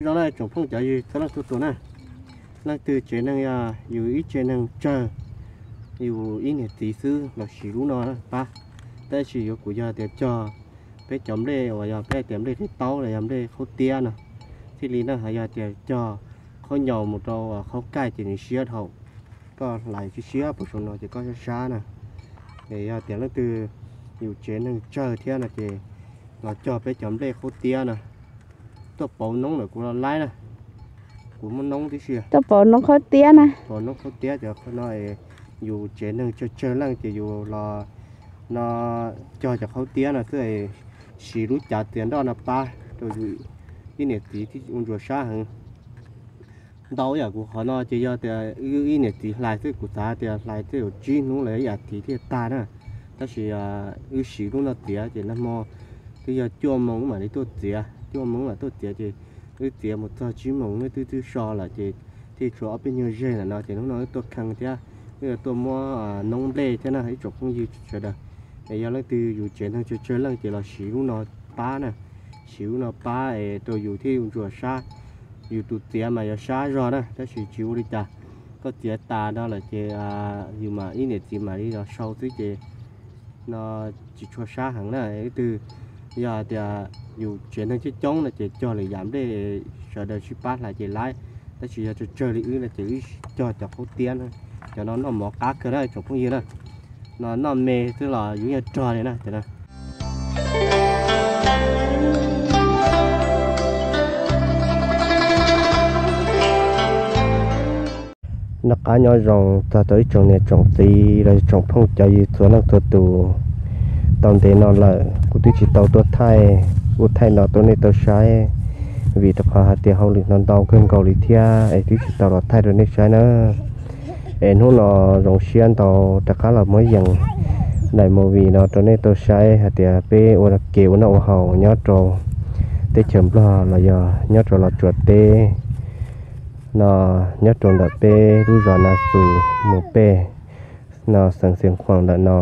Zoo na tsoom phooj cov ywg txhua leej txhua tus na, leej twg tsev neeg yog yus ib tsev neeg tsawg, yus ib niam txiv xwb los siv lub no pab. Tab sis yuav kuv yog tias cog peb cov nplej uas yog peb tias nplej qe taub los yog nplej qhaub tiab no thiaj li na, ho yog tias cog khaub ncaus mus rau qhaub kaij ces nws siab dhau. Koj hlais siab siab puag saum no ces koj sab sab na. Es yog tias leej twg yus tsev neeg tsawg thiab no ces los cog peb cov nplej qhaub tiab no. Tuaj pauv noob lawm kuv los laib na, kuv muaj noob tib si. Tuaj pauv noob qhaub tiab na. Pauv noob qhaub tiab cov no, yus tsev neeg tsawg tsawg leej ces yus los no cog cov qhaub tiab no xwb, siv lub cav txiav nroj no pab rau yus ib niam txiv thiaj ua ntsuas sab heev. Ntau yam kuv qhov no ces yog tias wb ib niam txiv hlais xwb, kuv xav tias hlais tej zaum tsib hnub los ib yam txiv thiaj tag na. Tab sis wb siv lub no txiav ces nag hmo twb yog cuaj moo mam li tuaj txiav, cuaj moo mam tuaj txiav ces wb txiav mus txog tsib moos wb twb twb so lawm ces thiaj tshuav ob peb nyuag zeg lawm no ces hnub no wb tuaj kheej thiab wb yuav tuaj muab noob nplej thiab na ib tsoom phooj ywg sawv daws. Es yog leej twg yus tsev neeg tsawg tsawg leej ces los siv lub no pab na, siv lub no pab es rau yus thiaj ua ntsuas sab. Yus tus txiav mas yuav sab zog na tab sis tsis ua li cas, koj txiav tas no lawm ces yus mam ib niam txiv mam li los sau xwb ces no tsis tshua sab heev na. Leej twg yog tias yus tsev neeg coob coob no ces cog lwm yam nplej sawv daws sib pab hlais ces laib, tab sis yog tsawg tsawg li wb no ces wb cog cov qhaub tiab na. Cov no noj mov qab kawg na tsoom phooj ywg na, no noj me xwb los yus yeej rog li na. Noj qab nyob zoo txog rau ib tsoom niam tsoom txiv los tsoom phooj cov ywg txhua leej txhua tus. Tau ntev no lawm kuv twb tsis tau tuaj thaij ub thaij no rau nej tau saib, vim rau qhov hais tias hauj lwm no ntau kawg nkaus li thiab es twb tsis tau los thaij rau nej saib na. Es hnub no zoo siab ntau rov qab los muab yees daim movie no rau nej tau saib hais tias peb ua kev ua noj ua haus nyob rau teb chaws Nplog los yog nyob rau Los Tsuas teb no, nyob rau ntawm peb lub zos Nas Xus mus pem no xeev Xeev Khuam ntawm no.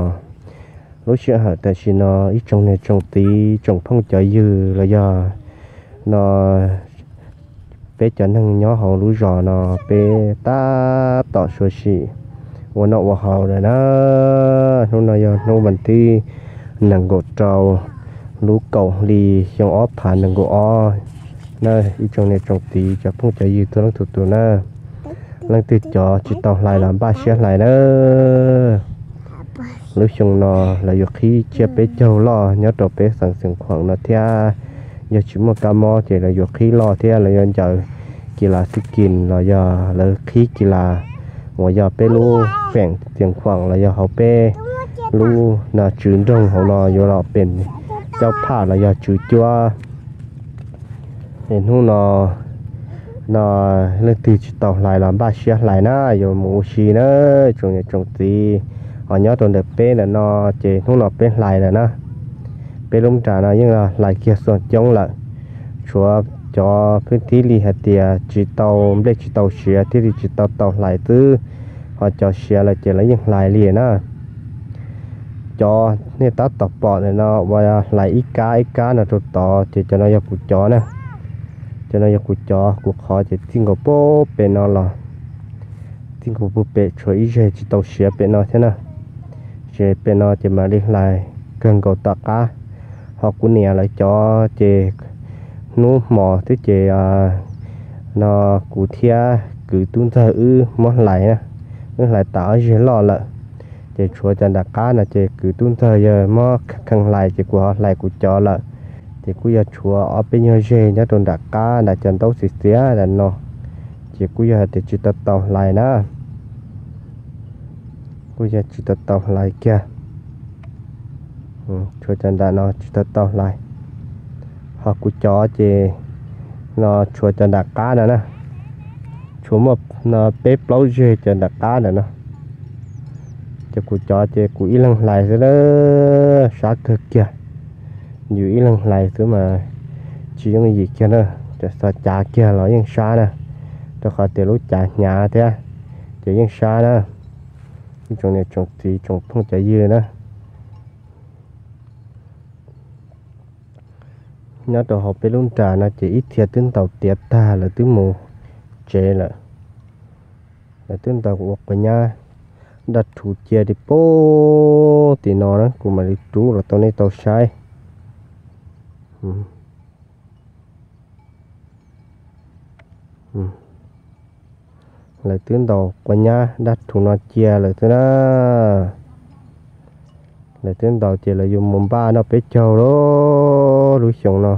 Lub sij hawm tam sim no ib tsoom niam tsoom txiv tsoom phooj cov ywg los yog no peb cov neeg nyob hauv lub zos no peb tab tom suav sim ua noj ua haus lawm na. Hnub no yog hnub vas thib nees nkaum rau lub kaum hli xyoo ob phav nees nkaum ob na. Ib tsoom niam tsoom txiv cov phooj cov ywg txhua leej txhua tus na, leej twg cov tsis tau hlais los npaj siab hlais na. Lub xyoo no lawv yuav qhib tsiab peb caug loj nyob rau peb xeev Xeev Khuam no thiab. Yog tsis muaj kab mob ces lawv yuav qhib loj thiab lawv yuav ncaws kis las xib kis los yog lawv qhib kis las uas yog peb lub feem Xeev Khuam los yog hauv peb lub no tswv nroog hauv no yuav los pem caub phaj los yog tswv cuab. Es hnub no no leej twg tsis tau hlais los npaj siab hlais na, yuav mus ua si na. Tsoom niam tsoom txiv ho nyob rau ntawm peb ntawm no ces hnub no peb hlais lawm na. Peb lub nram no yeej hlais kiag xuas coob lawm, tshuav cov kwv tij li hais tias tsis tau nplej tsis tau siav thiaj li tsis tau tau hlais xwb, ho cov siav lawm ces lawv yeej hlais li na. Cov nej tab tom pom ntawm no uas hlais ib kab ib kab no rau tod ces cov no yog kuv cov na. Cov no yog kuv cov, kuv qhov ces txij nkaus puag pem no los, txij nkaus puag pem tshuav ib zeg tsis tau siav pem no thiab na. Ces pem no ces mam li hlais kawg nkaus tom qab. Ho kuv niam lawv cov ces hnub hmo twb ces no kuv thiab kwv tub ntxawg wb muab hlais na, wb hlais tas ob zeg loj lawm. Ces tshuav cov nram qab no ces kwv tub ntxawg yog muab kheej hlais ces kuv ho hlais kuv cov lawm. Ces kuj yog tshuav ob peb nyuag zeg nyob rau nram qab nram cov ntaub xiav xiav ntawm no, ces kuj yog hais tias tsis tau tau hlais na. Kuj yog tsis tau tau hlais kiag. Tshuav cov nram no tsis tau tau hlais. Ho kuv cov ces no tshuav cov nram qab no na, tshuav muaj no peb plaub zeg cov nram qab ntawm no. Ces kuv cov ces kuv ib leeg hlais xwb, sab kawg kiag. Yus ib leeg hlais xwb mas tsis yooj yim kiag na, cov xov cav kiag los yeej sab na, rau qhov tias lub cav hnyav thiab ces yeej sab na. Ib tsoom niam tsoom txiv tsoom phooj cov ywg na, Nyob rau hauv peb lub nram no ces ib txhia twb ntaus tiav tag, lawv twb mus tsev lawm. Lawv twb ntaus ua quav nyab daj rhuv cia li puag tim no na, kuv mam li rub los rau nej tau saib. Lawv twb ntaus quav nyab daj rhuv no cia lawm xwb na. Lawv twb ntaus ces lawv yuav mus npaj noj peb caug lawm. Lub xyoo no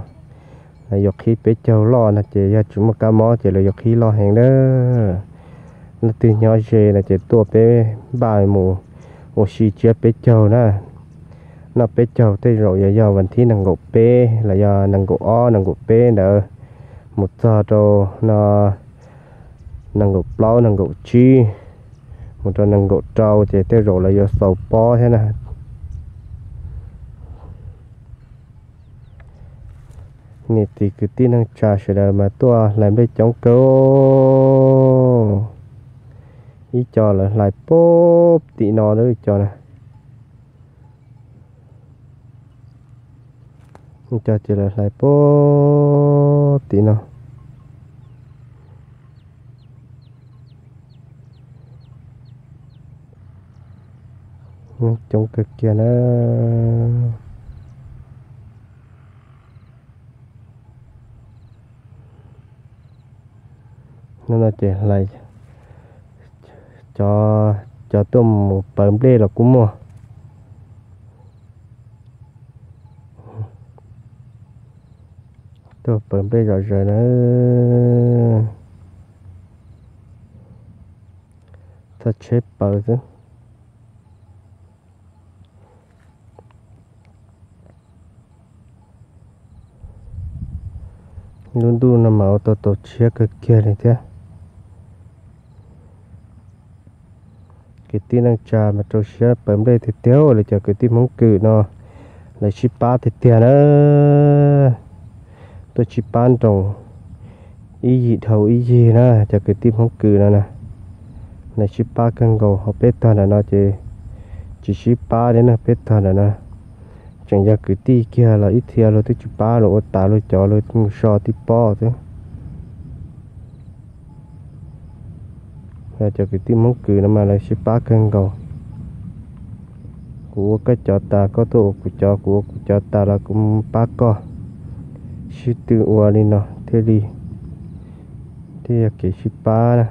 lawv yuav qhib peb caug loj no ces yog tsis muaj kab mob ces lawv yuav qhib loj heev lawm. Leej twg nyob ze no ces tuaj peb npaj mus ua si tsiab peb caug na. Noj peb caug tej zaum yuav yog vas thib nees nkaum peb los yog nees nkaum ob nees nkaum peb ntawd, mus txog rau no nees nkaum plaub nees nkaum tsib, mus rau nees nkaum rau ces tej zaum lawv yuav xaus pob thiab na. Niam txiv kwv tij neej tsa sawv daws mas tuaj hlais nplej coob kawg. Ib co lawv hlais puag tim no lawm, ib co na. Ib co ces lawv hlais puag tim no. Coob kawg kiag na. Hnub no ces hlais, cov, cov tuaj mus pawv nplej los kuj muaj. Tuaj pawv nplej zom zaws na. Txhob tsheb pawv xwb. Lub ntuj no mas ua tau tau tshiab kawg kiag li thiab. Kwv tij neej tsa mas rau siab pawv nplej tiag tiag li. Cov kwv tij Hmoob Kwm no lawv sib pab tiag tiag na. Tuaj sib pab nroos ib yig dhau ib yig na, cov kwv tij Hmoob Kwm no na. Lawv sib pab kawg nkaus, ho peb tog ntawm no ces tsis sib pab li na, peb tog ntawm no. Tseem yog kwv tij kiag los ib txhia luag twb tsis pab, luag ua tas luag cov luag mus so tib pob xwb. Cov kwv tij Hmoob Kwm no mas lawv sib pab kawg nkaus. Kuv ua koj cov tas koj tuaj ua kuv cov, kuv ua kuv cov tas los kuv pab koj. Sib tw ua li no thiaj li, thiaj yog kev sib pab na.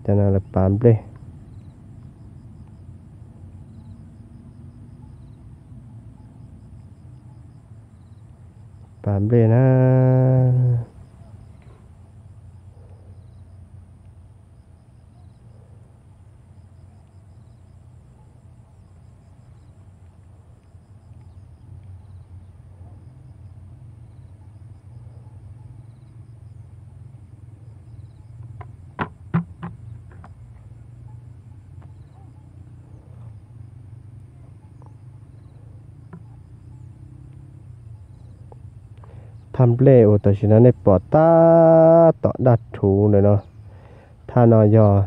Cov no lawv pav nplej. Pav nplej na. Thaj nplej uas tam sim no nej pom tab tom daj rhuv ntawm no, thaj no yog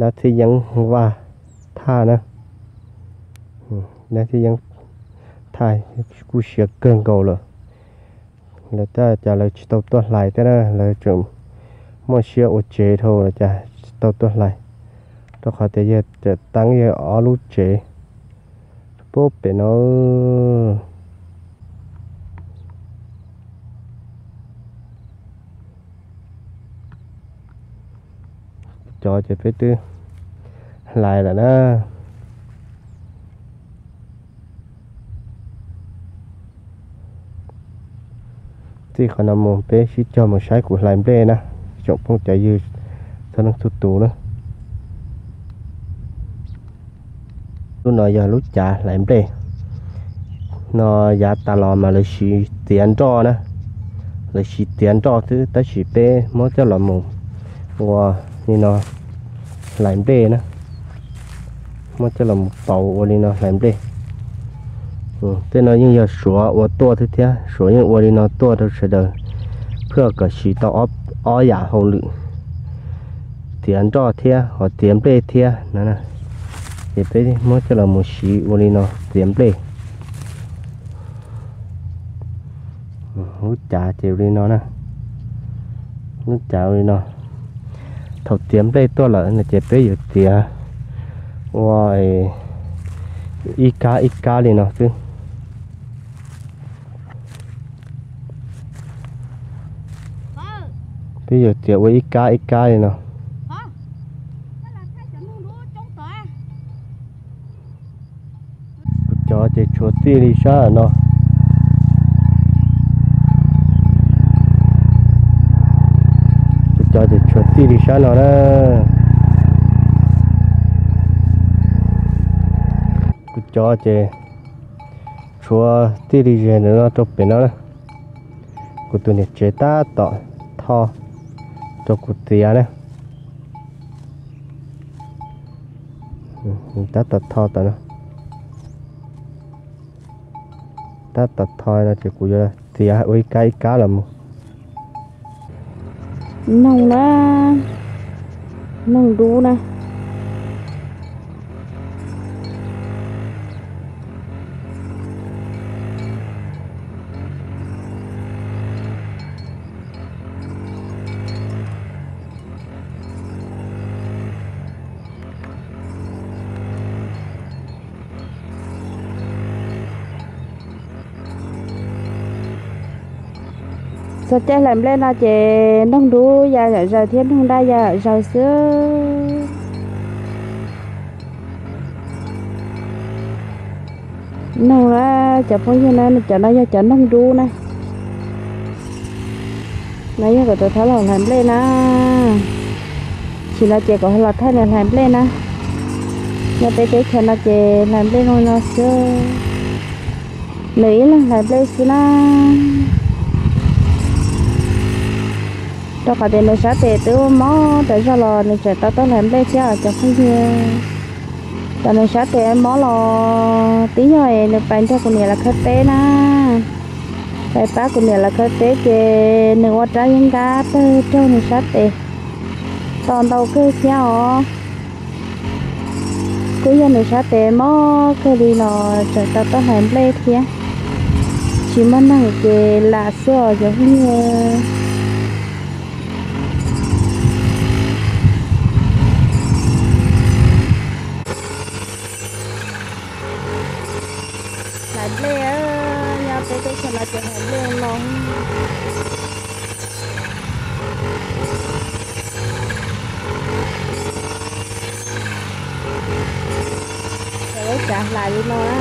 dab txhiab yeeb vaj thaj na. Dab txhiab yeeb thaj kuj siav kawg nkaus lawm. Lawv tab cas lawv tsis tau tuaj hlais thiab na, lawv tseem muaj siab ua tsev dhau los cas tsis tau tuaj hlais, rau qhov tias yawg tseem teeb yawg ob lub tsev puag pem no. Cov ces peb twb hlais lawm na. Txij qhov no mus peb sib cog mus saib kuv hlais nplej na, tsoom phooj cov ywg txhua leej txhua tus na. Lub no yog lub cav hlais nplej. No yav tas los mas lawv siv txiav nroj na, lawv siv txiav nroj xwb tab sis peb muab coj los mus ua li no hlais nplej na, muab coj los mus pauv ua li no hlais nplej. Tej no yeej yog Suav ua tuaj thiab thiab, Suav yeej ua li no tuaj rau sawv daws, phwj kom siv tau ob yam hauj lwm, txiav nroj thiab ho txiav nplej thiab no. Ces peb muab coj los mus siv ua li no txiav nplej. Lub cav ces ua li no na, lub cav ua li no. Thaum txiav nplej tuaj lawm no ces peb yuav txiav ua ib kab ib kab li no xwb. Peb yuav txiav ua ib kab ib kab li no. Kuv cov ces tshuav txij li sab no. Kuv cov ces tshuav txij li sab no na. Kuv cov ces tshuav txij li ze ntawm no rau pem no na. Kuv tus niam tsev tab tom tho rau kuv txiav na. Tab tom tho tom no. Tab tom tho no ces kuv yuav txiav ua ib kab ib kab los mus. Noog na, noog dub na. Txog caij hlais nplej no ces noog dub ya zom zaws thiab noog daj ya zom zaws xwb. Noog na, cov phooj ywg na, cov no yog cov noog dub na. No yog kuv tus thab laug hlais nplej na. Tsis no ces kuv ho los thaij nws hlais nplej na. Nyob peb teb chaws no ces hlais nplej zoo no xwb. Nws ib leeg hlais nplej xwb na. Rau qhov tias nws sab tes twb mob tas zog los nws tseem tau tuaj hlais nplej thiab os cov phooj ywg. Tam nws sab tes mob los twb yog es nws pais nrog kuv niam lawv khawb teb na. Pais pab kuv niam lawv khawb teb ces nws ua rab yeeb nkab tawg raug nws sab tes, to ntau kawg thiab os. Kuj yog nws sab tes mob kawg li los tseem tau tuaj hlais nplej thiab. Tsis muaj neeg ces lam xwb os cov phooj ywg. Hlais nplej, nyob peb teb chaws no ces hlais nplej no. Lawv cav hlais li no na.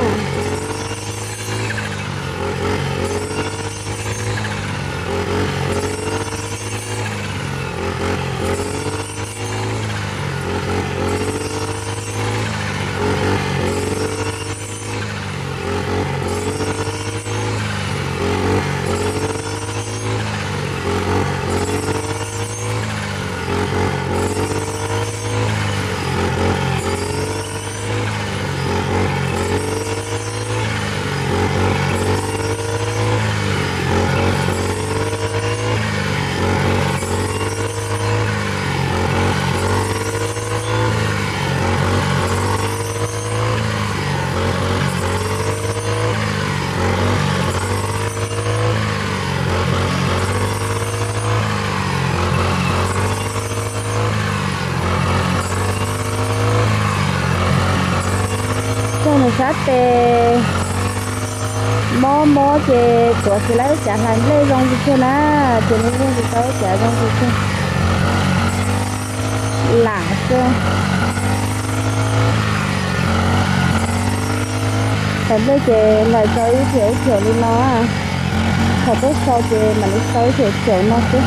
Txog nws sab tes mob mob ces tuav tsis laib lub cav hlais nplej zoo li tiag na, ces nws yeej tsis tau lub cav zoo li tiag. Lam xwb. Hlais nplej ces hlais tau ib thiam ib thiam li no. Thaum twb sau ces mam li sau ib thiam ib thiam no xwb.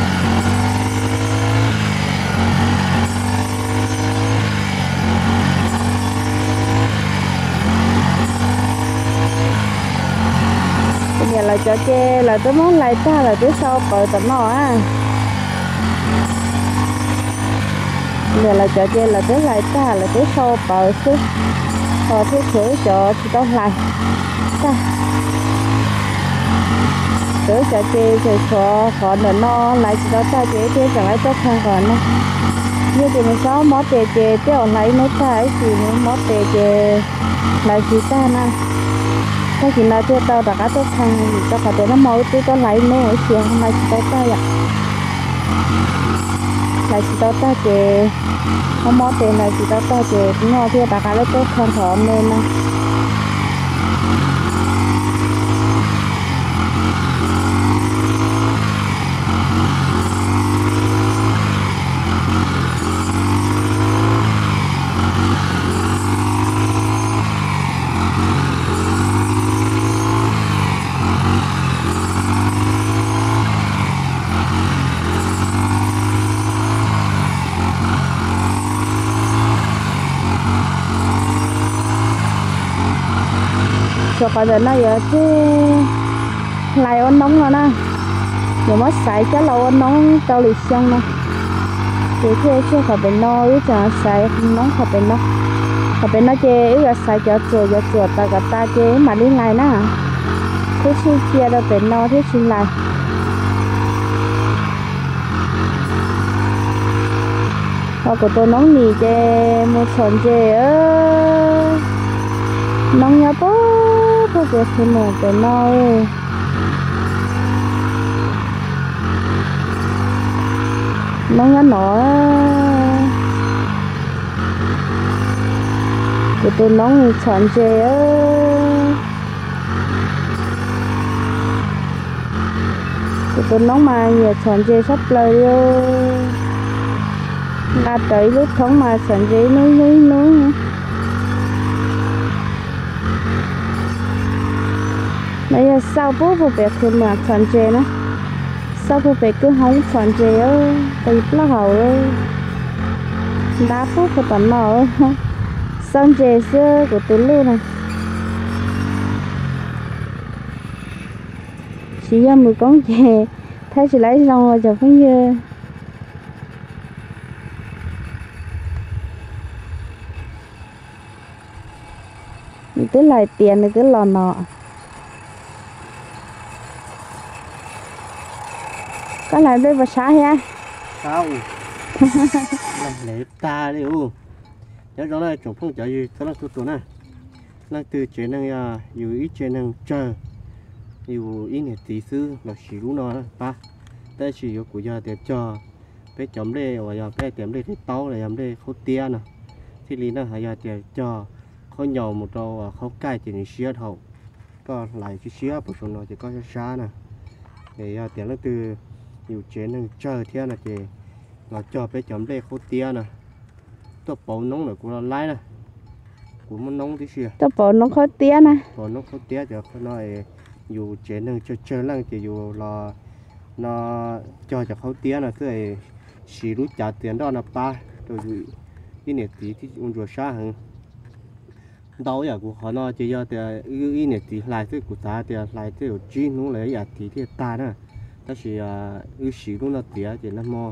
Kuv niam lawv cov ces lawv twb muab hlais tag lawm twb sau pawv tom no a. Kuv niam lawv cov ces lawv twb hlais tag lawm twb sau pawv xwb, ho thiaj tshuav wb cov tsis tau hlais tag. Cov wb cov ces tseem tshuav qhov ntawm no hlais tsis tau tag ces wb thiaj tseem laib tuaj qhia kom no. Yog tias nws txhob mob tes ces tej zaum hlais ib hnub tag, ib sim nws mob tes ces hlais tsis tag na. Tag kis no thiaj tau rov qab tuaj khee, rau qhov tias nag hmo wb twb tuaj hlais ib hnub ua ib sim hlais tsis tau tag yom. Hlais tsis tau tag ces mob mob tes hlais tsis tau tag ces hnub no thiaj rov qab tuaj khee qhov me no. Tsuas qhov ntawm no yuav tseg hlais ua noob no na, yuav muab xaiv coj los ua noob rau lwm xyoo no. Ces thiaj tseg qhov pem no, wb tseem xaiv noob qhov pem no. Qhov pem no ces wb yuav xaiv cov txuam, cov txuam tawm kom tas ces wb mam li hlais na. Thiab sib cia rau pem no thiab tsis hlais. Ho kuv tus noob nim ces mus txhom ntses, noob nyob puag pem qhov mus pem no. Noob nyob no. Kuv tus noob mus txhom ntses. Kuv tus noob mas nyiam txhom ntses sab plaws li. Nqa rawv ib lub thoob mas txhom ntses ib hnub ib hnub ib hnub. No yog xauj puag pem qhov mus txhom ntses na. Xauj puag pem kwj hoob txhom ntses, tau ib plaub hau, ntab puag pem tom no. Xauj ntses xwb kuv tus luj na. Tsis yog mus koob ces thaij tsis laib zoo os cov phooj ywg. Nws twb hlais tias nws twb los no. Koj hlais nplej puas sab thiab? Sab u. Hlais tag li u. Nyob zoo na tsoom phooj cov ywg txhua leej txhua tus na. Leej twg tsev neeg yog yus ib tsev neeg tsawg, yus ib niam txiv xwb los siv lub no pab. Tab sis yuav kuv yog tias cog peb cov nplej uas yog peb tias nplej qe taub los yog nplej qhaub tiab no thiaj li na. Ho yog tias cog qhaub ncaus mus rau qhaub kaij ces nws siab dhau. Koj hlais siab siab puag saum no ces koj sab sab na. Es yog tias leej twg yus tsev neeg tsawg thiab no ces los cog peb cov nplej qhaub tiab no. Tuaj pauv noob ntawm kuv los laib na. Kuv muaj noob tib si. Tuaj pauv noob qhaub tiab na. Pauv noob qhaub tiab cov no, yus tsev neeg tsawg tsawg leej ces yus los no cog cov qhaub tiab no xwb, siv lub cav txiav nroj no pab rau yus ib niam txiv thiaj ua ntsuas sab heev. Ntau yam kuv qhov no ces yog tias wb ib niam txiv hlais xwb, kuv xav tias hlais tej zaum tsib hnub los ib as thiv thiaj tag na. Tab sis wb siv lub no txiav ces nag hmo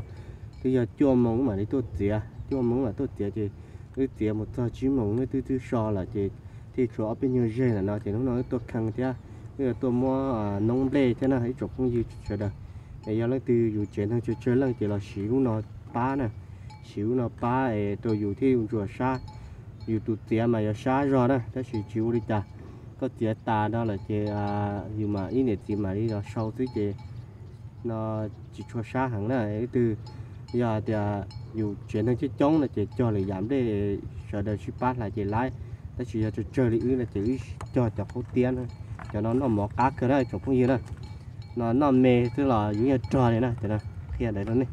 twb yog cuaj moos mam li tuaj txiav, cuaj moos mam tuaj txiav ces wb txiav mus txog tsib moos wb twb twb so lawm ces thiaj tshuav ob peb nyuag zeg lawm no ces hnub no wb tuaj khee thiab wb yuav tuaj muab noob nplej thiab na ib tsoom phooj ywg sawv daws. Es yog leej twg yus tsev neeg tsawg tsawg leej ces los siv lub no pab na, siv lub no pab es rau yus thiaj ua ntsuas sab. Yus tus txiav mas yuav sab zog na tab sis tsis ua li cas, koj txiav tas no lawm ces yus mam ib niam txiv mam li los sau xwb ces no tsis tshua sab heev na. Leej twg yog tias yus tsev neeg coob coob no ces cog lwm yam nplej sawv daws sib pab hlais ces laib, tab sis yog tsawg tsawg li wb no ces wb cog cov qhaub tiab na. Cov no noj mov qab kawg na tsoom phooj ywg na. No noj me xwb los yus yeej rog li na, cov no qhia ntawd rau nej.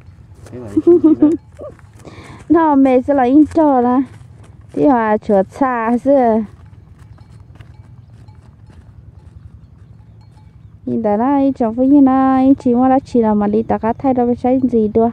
Noj me xwb los yeej rog na, twb yog tshuav txha xwb. Li ntawd na ib tsoom phooj ywg na, ib tsis muaj dab tsi los mam li rov qab thaij rau peb saib ntxiv dua.